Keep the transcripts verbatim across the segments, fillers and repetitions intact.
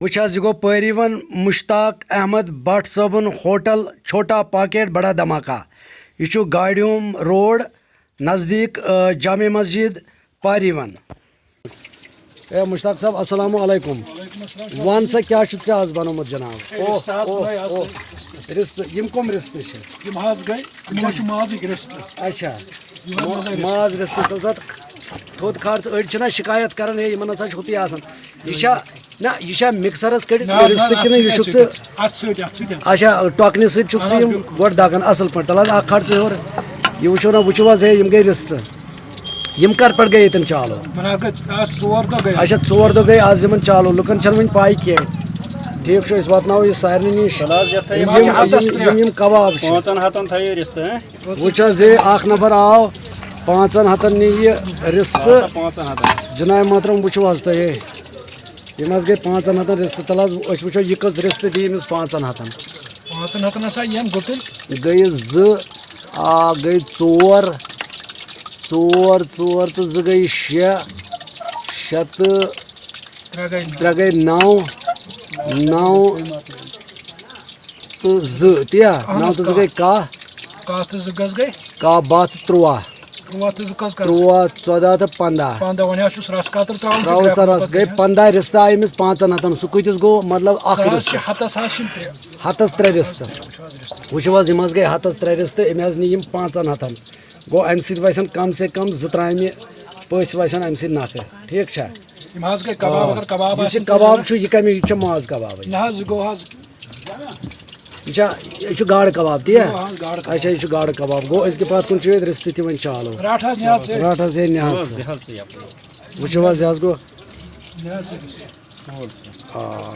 وٕچھ حظ، یہِ گوٚو پٲری وَن مشتاق احمد بٹ صٲبُن ہوٹل چھوٹا پاکیٹ بڑا دھماکہ۔ یہِ چھُ گاڑیوم روڈ نزدیٖک، آ، جامع مسجد پاری وَن۔ اے مشتاق صٲب، السلام علیکم۔ وعلیکم السلام۔ وَن سا، کیٛاہ چھُتھ ژےٚ آز بنومُت جناب؟ اے، اوہ، رِستہٕ حظ اوہ، بنٲے آز اوہ۔ سٲری رِستہٕ۔ رِستہٕ، یِم کٕم رِستہٕ چھِ؟ یِم حظ گٔے، یِمو چھِ مازٕکۍ رِستہٕ۔ اچھا۔ یِم حظ مازٕکۍ رِستہٕ۔ ماز رِستہٕ، تیٚلہِ چھِ اَتھ تھوٚد کھار ژٕ، أڑۍ چھِنہ شِکایت کران، ہے، یِمن ہسا چھُ ہوٚتُے آسان۔ یہِ چھا، نہ، یہِ چھا مِکسرس کٔڑِتھ نہ حظ، نہ، رِستہٕ نہ، کِنہٕ اَتھ یہِ سۭتۍ، چھُکھ اَتھ ژٕ؟ سۭتۍ، اَتھ سۭتۍ، اَتھ سۭتۍ۔ اچھا، ٹۄکنہِ سۭتۍ چھُکھ اہن ژٕ حظ، یِم بِلکُل۔ گۄڈٕ دَگان۔ اَصٕل پٲٹھۍ۔ تَلہٕ حظ، اَکھ کھار ژٕ ہیوٚر۔ یہِ وٕچھو نہ، وٕچھِو حظ، ہے، یِم گٔے رِستہٕ۔ یِم کر پٮ۪ٹھ گٔے ییٚتٮ۪ن چالو؟ وَنان گٔے، آز ژور دۄہ گٔے۔ اچھا، ژور دۄہ گٔے آز یِمن چالو، لُکن چھَنہٕ وٕنہِ پَے کینٛہہ۔ ٹھیٖک چھُ، أسۍ واتناوو یہِ سارنٕے نِش۔ تَلہٕ حظ، یَتھ تھٲیِو یِم، یِم، یِم، یِم کباب چھِ۔ پانٛژن ہَتن تھٲیِو رِستہٕ، ہہ؟ وٕچھ حظ، ہے، اکھ نفر آو، پانٛژن ہتن نِیہِ یہِ رِستہٕ۔ آ، سا پانٛژن ہتن۔ جناب محترم، وٕچھِو حظ تُہۍ، ہے، یِم حظ گٔے پانٛژن ہتن رِستہٕ۔ تَلہٕ حظ، أسۍ وٕچھو، یہِ کٔژ رِستہٕ دِیہِ أمِس پانٛژن ہتن۔ پانٛژن ہتن ہسا یِن گُتٕلۍ۔ گٔیہِ زٕ، آ، گٔے ژور، ژور، ژور تہٕ زٕ گٔیہِ شےٚ، شےٚ تہٕ ترٛےٚ گٔے نَو۔ ترٛےٚ گٔے نَو، نَو۔ تہٕ زٕ، تی یا؟ اہن حظ، نَو تہٕ زٕ کاہ۔ گٔے کاہ۔ کاہ تہٕ زٕ کٔژ گٔے؟ کاہ، باہ تہٕ تُرٛواہ۔ تُرٛواہ تہٕ زٕ کٔژ کَر؟ تُرٛواہ، ژۄداہ تہٕ پنٛداہ۔ پنٛداہ، وۄنۍ حظ چھُس رَس قطرٕ ترٛاوُن تہٕ ترٛاوُن ترٛےٚ سا رَس، پھوٚل گٔے پَتہٕ۔ پنٛداہ رِستہٕ آیہِ أمِس پانٛژَن ہَتَن۔ سُہ کۭتِس گوٚو، مطلب، اَکھ سُہ حظ رِستہٕ؟ چھِ ہَتَس حظ چھِنہٕ ترٛےٚ۔ ہَتَس ترٛےٚ رِستہٕ۔ وٕچھِو حظ، یِم حظ گٔے ہَتَس ترٛےٚ رِستہٕ، أمۍ حظ نی یِم پانٛژَن ہَتَن۔ گوٚو، اَمہِ سۭتۍ وَسن کَم سے کَم زٕ ترٛامہِ پٔژھۍ وَسن اَمہِ سۭتۍ نَکھٕ۔ ٹھیٖک چھا؟ یِم حظ گٔے کباب، آ۔ اگر کباب یُس یہِ آسن کباب ضروٗرت۔ چھُ، یہِ کَمہِ، یہِ چھا ماز کبابٕے؟ نہ حظ، یہِ گوٚو حظ۔ یہِ چھا، یہِ چھُ گاڈٕ کباب، تی یا؟ گوٚو حظ گاڈٕ کباب۔ اچھا، یہِ چھُ گاڈٕ کباب۔ گوٚو، أزکہِ پَتہٕ کُن چھُ ییٚتہِ رِستہٕ تہِ وۄنۍ چالو۔ رَٹ حظ، نہِ حظ ژٕ۔ رَٹ حظ، ہے، نہِ حظ ژٕ۔ وٕچھِو حظ، یہِ حظ گوٚو۔ نہِ حظ ژٕ۔ آ۔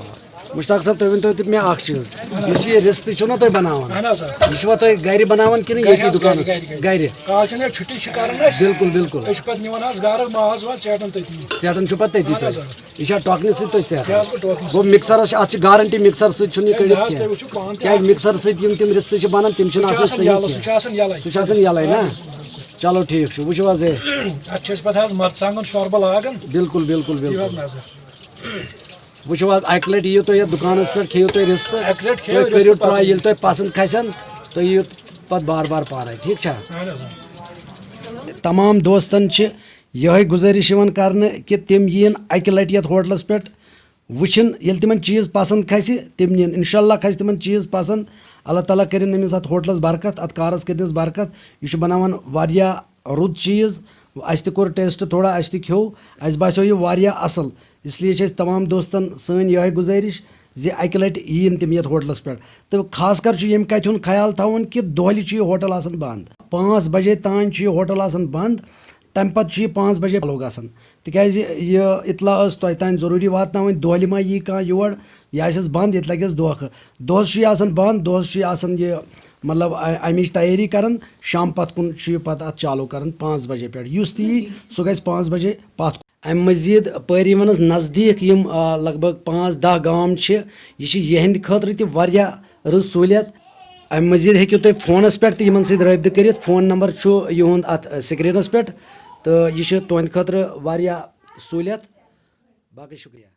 مشتاق صٲب، تُہۍ ؤنۍ تو تہِ مےٚ اَکھ چیٖز۔ اہن حظ۔ یُس یہِ رِستہٕ چھُو نا تُہۍ بَناوان؟ اہن حظ، آ۔ یہِ چھُوا تُہۍ گَرِ بَناوان کِنہٕ گَرِ ییٚتی حظ، دُکانَس؟ گَرِ، گَرِ، گَرِ۔ گَرِ؟ کالہٕ چھِنہٕ أسۍ چھُٹی چھِ کَران أسۍ۔ بِلکُل، بِلکُل۔ أسۍ چھِ پَتہٕ نِوان حظ گَرٕ ماز واز ژیٹان تٔتنٕے۔ ژیٹان چھُو پَتہٕ تٔتی اہن حظ، تۄہہِ؟ آ۔ یہِ چھا ٹۄکنہِ سۭتۍ تۄہہِ ژیٹان؟ یہِ حظ گوٚو ٹۄکنہِ سۭتۍ۔ گوٚو مِکسَرَس چھِ، اَتھ چھِ گارَنٹی مِکسَر سۭتۍ چھُنہٕ یہِ ہے، کٔڑِتھ نہ حظ، کینٛہہ۔ تُہۍ وٕچھِو پانہٕ تہِ کیٛازِ اَتھ۔ مِکسَر سۭتۍ یِم تِم رِستہٕ چھِ بَنان، تِم چھِنہٕ یہِ چھُ آسان آسان صحیح یَلہٕ، سُہ کینٛہہ۔ چھُ آسان یَلَے۔ سُہ چھُ آسان یَلَے نا؟ آ، بِلکُل۔ چلو، ٹھیٖک چھُ۔ وٕچھِو حظ، ہے۔ اَتھ چھِ أسۍ پَتہٕ حظ مَرژٕوانٛگَن شۄربہٕ لاگان۔ بِلکُل، بِلکُل، دِیِو بِلکُل۔ حظ نظر۔ وٕچھِو حظ، اَکہِ لَٹہِ یِیِو تُہۍ یَتھ دُکانَس پٮ۪ٹھ، کھیٚیِو تُہۍ رِستہٕ۔ اَکہِ لَٹہِ کھیٚیِو تُہۍ کٔرِو رِستہٕ try، پَتہٕ۔ ییٚلہِ تۄہہِ پَسنٛد کھَسن، تُہۍ یِیِو پَتہٕ بار بار پانَے، ٹھیٖک چھا؟ اَہَن حظ، آ۔ تمام دوستَن چھِ یِہوٚے گُزٲرِش یِوان کرنہٕ کہِ تِم یِیِن اَکہِ لَٹہِ یَتھ ہوٹلَس پٮ۪ٹھ وٕچھِن، ییٚلہِ تِمَن چیٖز پَسنٛد کھَسہِ، تِم نِن۔ اِنشاء اللہ کھَسہِ تِمَن چیٖز پَسنٛد۔ اللہ تعالیٰ کٔرِن أمِس اَتھ ہوٹلَس برکت، اَتھ کارَس کٔرِنَس برکت۔ یہِ چھُ بَناوان واریاہ رُت چیٖز۔ اَسہِ تہِ کوٚر taste تھوڑا، اَسہِ تہِ کھیوٚو، اَسہِ باسیو یہِ واریاہ اَصٕل۔ اس لیے چھِ أسۍ تمام دوستَن سٲنۍ یِہوٚے گُزٲرِش زِ اَکہِ لَٹہِ یِیِن تِم یَتھ ہوٹلَس پٮ۪ٹھ۔ تہٕ خاص کر چھُ ییٚمہِ کَتھِ ہُنٛد خیال تھاوُن کہِ دۄہلہِ چھُ یہِ ہوٹل آسان بنٛد، پانٛژھ بجے تام چھُ یہِ ہوٹل آسان بنٛد، تَمہِ پَتہٕ چھُ یہِ پانٛژھ بجے چالو گژھان۔ تِکیٛازِ یہِ اطلاع ٲس تۄہہِ تام ضروٗری واتناوٕنۍ، دۄہلہِ ما یی کانٛہہ یور، یہِ آسٮ۪س بنٛد، ییٚتہِ لَگٮ۪س دھوکہٕ۔ دۄہَس چھُ یہِ آسان بنٛد، دۄہَس چھُ یہِ آسان یہِ، مطلب، ا-، اَمِچ تیٲری کران۔ شام پَتھ کُن چھُ یہِ پَتہٕ اَتھ چالو کران پانٛژھ بجے پٮ۪ٹھ۔ یُس تہِ یی، سُہ گژھِ پانٛژھ بجے پَتھ کُن۔ اَمہِ مٔزیٖد پٲری وَنَس نزدیٖک یِم، آ، لگ بگ پانٛژھ دَہ گام چھِ، یہِ چھِ یِہِنٛدِ خٲطرٕ تہِ واریاہ رٕژ سہوٗلیت۔ اَمہِ مٔزیٖد ہیٚکِو تُہۍ فونَس پٮ۪ٹھ تہِ یِمَن سۭتۍ رٲبطہٕ کٔرِتھ۔ فون نمبر چھُ یِہُنٛد اَتھ، آ، screenَس پٮ۪ٹھ، تہٕ یہِ چھِ تُہٕنٛدِ خٲطرٕ واریاہ سہوٗلیت۔ باقٕے شُکریہ۔